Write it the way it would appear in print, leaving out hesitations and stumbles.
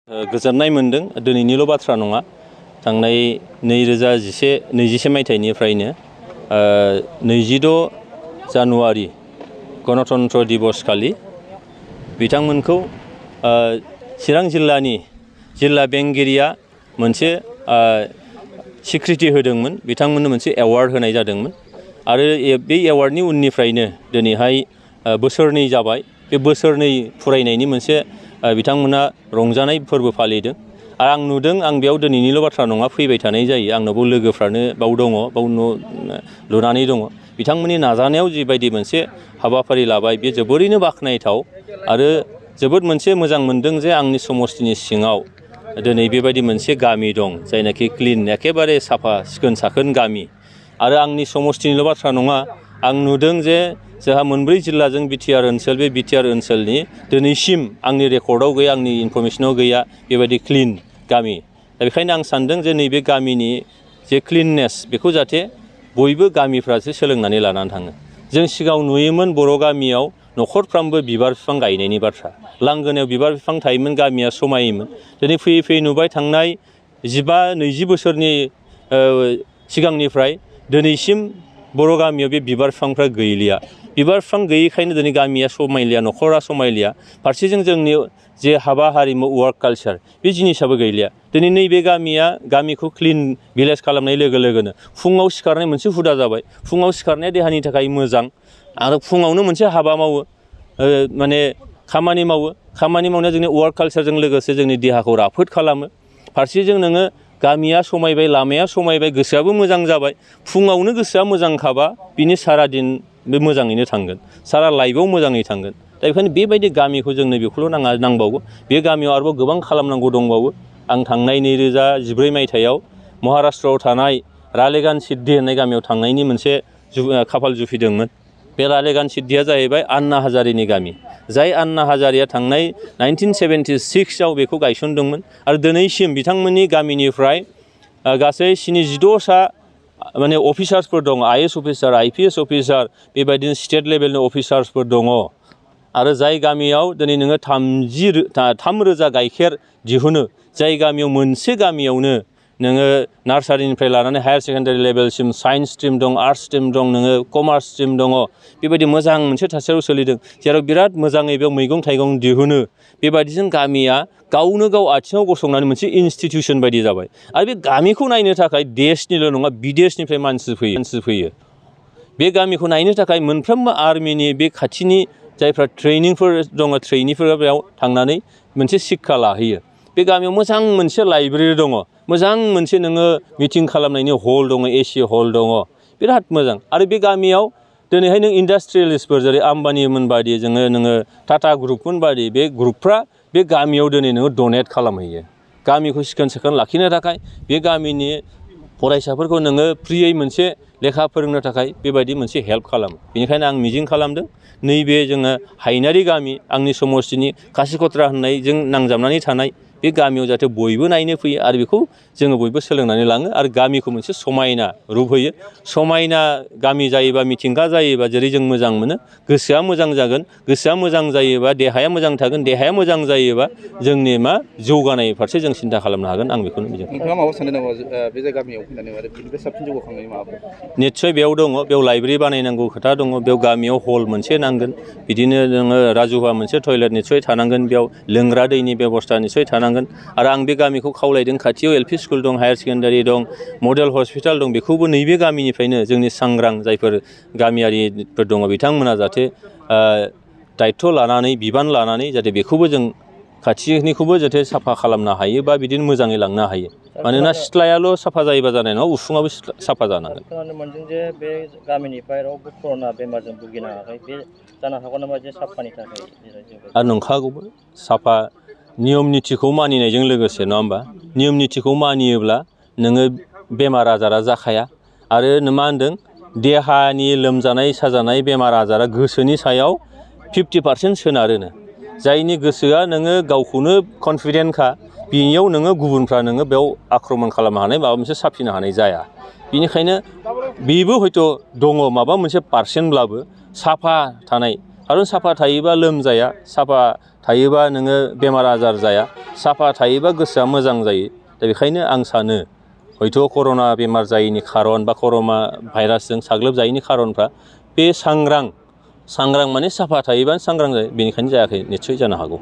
गोजोननाय मोनदों दिनैनिल' बाथ्रा नङा थांनाय 2011-22 मायथाइनिफ्रायनो 26 जानुवारि गणतन्त्र दिवस खालि बिथांमोनखौ चिरां जिल्लानि जिल्ला बेंगिरिया मोनसे स्वीकृति होदोंमोन बिथांमोननो मोनसे एवार्ड होनाय जादोंमोन आरो बे एवार्डनि उननिफ्रायनो दिनैहाय बोसोरनै जाबाय बे बोसोरनै फुरायनायनि मोनसे बिथांमोना रंजानाय फोरबो फालिदों आरो आं नुदों आं बेयाव दिनैनिल' बाथ्रा नङा फैबाय थानाय जायो आंनावबो लोगोफ्रानो बाव दङ बाव न' लुनानै दङ बिथांमोननि नाजानायाव जिबायदि मोनसे हाबाफारि लाबाय बे जोबोरैनो बाख्नायथाव आरो जोबोद मोनसे मोजां मोनदों जे आंनि समस्तिनि सिङाव दिनै बेबायदि मोनसे गामि दं जायनाखि क्लिन एखेबारे साफा सिखोन साखोन गामि आरो आंनि समस्तिनिल' बाथ्रा नङा आं नुदों जे जोंहा मोनब्रै जिल्लाजों बिटिआर ओनसोल बे बिटिआर ओनसोलनि दिनैसिम आंनि रेकर्डआव गैया आंनि इनफरमेसनाव गैया बेबायदि क्लिन गामि दा बेखायनो आं सानदों जे नैबे गामिनि जे क्लिननेस बेखौ जाहाथे बयबो गामिफ्रासो सोलोंनानै लानानै थाङो जों सिगाङाव नुयोमोन बर' गामियाव न'खरफ्रामबो बिबार बिफां गायनायनि बाथ्रा लांगोनायाव बिबार बिफां थायोमोन गामिया समायोमोन दिनै फैयै फैयै नुबाय थांनाय 15-20 बोसोरनि सिगांनिफ्राय दिनैसिम बर' गामियाव बे बिबार बिफांफ्रा गैलिया बिबार बिफां गैयैखायनो दिनै गामिया समायलिया न'खरा समायलिया फारसेजों जोंनि जे हाबा हारिमु वार्क कालचार बे जिनिसाबो गैलिया दिनै नैबे गामिखौ क्लिन भिलेज खालामनाय लोगो लोगोनो फुङाव सिखारनाय मोनसे हुदा जाबाय फुङाव सिखारनाया देहानि थाखाय मोजां आरो फुङावनो मोनसे हाबा मावो माने खामानि मावनाया जोंनि वार्क कालचारजों लोगोसे जोंनि देहाखौ राफोद खालामो फारसेजों नोङो गामिया समायबाय लामाया समायबाय गोसोआबो मोजां जाबाय फुङावनो गोसोआ मोजांखाबा बिनि सारा दिन बे मोजाङैनो थांगोन सारा लाइफआव मोजाङै थांगोन दा बेखायनो बेबायदि गामिखौ जोंनो बेखौल' नांबावगौ बे गामियाव आरोबाव गोबां खालामनांगौ दंबावो आं थांनाय 2014 मायथाइयाव महाराष्ट्रआव थानाय रालेगान सिद्धि होननाय गामियाव थांनायनि मोनसे खाफाल जुफिदोंमोन बे रालेगान सिद्धिया जाहैबाय आन्ना हाजारिनि गामि जाय आन्ना हाजारिया थांनाय 1976आव बेखौ गायसनदोंमोन आरो दिनैसिम बिथांमोननि गामिनिफ्राय गासै 76सा माने अफिसार्सफोर दङ आइएस अफिसार आइपिएस अफिसार बेबायदिनो स्टेट लेभेलनि अफिसार्सफोर दङ आरो जाय गामियाव दिनै नोङो 3,000 गाइखेर दिहुनो जाय गामियाव मोनसे गामियावनो नोङो नार्सारिनिफ्राय लानानै हायार सेकेन्डारि लेभेलसिम साइन्स स्ट्रिम दं आर्ट्स स्ट्रिम दं नोङो कमार्स स्ट्रिम दङ बेबायदि मोजां मोनसे थासारियाव सोलिदों जेराव बिराद मोजाङै बेयाव मैगं थाइगं दिहुनो बेबायदिजों गामिया गावनो गाव आथिङाव गसंनानै मोनसे इन्सटिटिउसन बायदि जाबाय आरो बे गामिखौ नायनो थाखाय देशनिल' नङा बिदेशनिफ्राय मानसि फैयो बे गामिखौ नायनो थाखाय मोनफ्रोमबो आर्मिनि बे खाथिनि जायफ्रा ट्रेनिंफोर दङ ट्रेनिंफोरा बेयाव थांनानै मोनसे शिक्षा लाहैयो बे गामियाव मोजां मोनसे लाइब्रेरि दङ मोजां मोनसे नोङो मिटिं खालामनायनि हल दङ एसि हल दङ बिराद मोजां आरो बे गामियाव दिनैहाय नों इन्डास्ट्रियेलिस्टफोर जेरै आम्बानिमोन बादि नोङो टाटा ग्रुपमोन बादि बे ग्रुपफ्रा बे गामियाव दिनै नोङो डनेट खालामहैयो गामिखौ सिखोन साखोन लाखिनो थाखाय बे गामिनि फरायसाफोरखौ नोङो फ्रियै मोनसे लेखा फोरोंनो थाखाय बेबायदि मोनसे हेल्प खालामो बेनिखायनो आं मिजिं खालामदों नैबे जोङो हायनारि गामि आंनि समस्तिनि कासिकत्रा होननायजों नांजाबनानै थानाय बे गामियाव जाहाथे बयबो नायनो फैयो आरो बेखौ जोङो बयबो सोलोंनानै लाङो आरो गामिखौ मोनसे समायना रुप होयो समायना गामि जायोबा मिथिंगा जायोबा जेरै जों मोजां मोनो गोसोआ मोजां जागोन गोसोआ मोजां जायोबा देहाया मोजां थागोन देहाया मोजां जायोबा जोंनि जौगानाय फारसे जों सिन्था खालामनो हागोन आं बेखौनो मिजिं नोंथाङा माबा सानदों नामा बे गामियाव फैनानै आरो बिनिफ्राय साबसिन जौगाखांनायनि माबाफोर निस्सय बेयाव दङ बेयाव लाइब्रेरि बानायनांगौ खोथा दङ बेयाव गामियाव हल मोनसे नांगोन बिदिनो नोङो राजुहुवा मोनसे टयलेट निस्सय थानांगोन बेयाव लोंग्रा दैनि बेबस्था निस्सय थानांगोन आरो आं बे गामिखौ खावलायदों खाथियाव एलपि स्कुल दं हायार सेकेन्डारि दं मडेल हस्पिटाल दं बेखौबो नैबे गामिनिफ्रायनो जोंनि सांग्रां जायफोर गामियारिफोर दङ बिथांमोना जाहाथे दायथ' लानानै बिबान लानानै जाहाथे बेखौबो जों खाथिनिखौबो जाहाथे साफा खालामनो हायो बा बिदिनो मोजाङै लांनो हायो मानोना सिथ्लायाल' साफा जायोबा जानाय नङा उसुङाबो साफा जानांगोन खोनानो मोनदों जे बे गामिनिफ्राय रावबो कर'ना बेमारजों भुगिनाङाखै बे जानो हागौ नामा जे साफानि थाखाय आरो नंखागौबो साफा नियम निथिखौ मानिनायजों लोगोसे नङा होमबा नियम निथिखौ मानियोब्ला नोङो बेमार आजारा जाखाया आरो मा होनदों देहानि लोमजानाय साजानाय बेमार आजारा गोसोनि सायाव 50% सोनारोनो जायनि गोसोआ नोङो गावखौनो कनफिडेन्टखा बेयाव नोङो गुबुनफ्रा नोङो बेयाव आक्रमन खालामनो हानाय माबा मोनसे साफिनो हानाय जाया बेनिखायनो बेबो हयथ' दङ माबा मोनसे पारसेन्टब्लाबो साफा थानाय खारन साफा थायोबा लोमजाया साफा थायोबा नोङो बेमार आजार जाया, साफा थायोबा गोसोआ मोजां जायो। दा बेखायनो आं सानो हयथ' कर'ना बेमार जायैनि खारन बा कर'ना भाइरासजों साग्लोबजायैनि खारनफ्रा बे सांग्रां माने साफा थायोबानो सांग्रां जायो, बेनिखायनो जायाखै निस्सय जानो हागौ।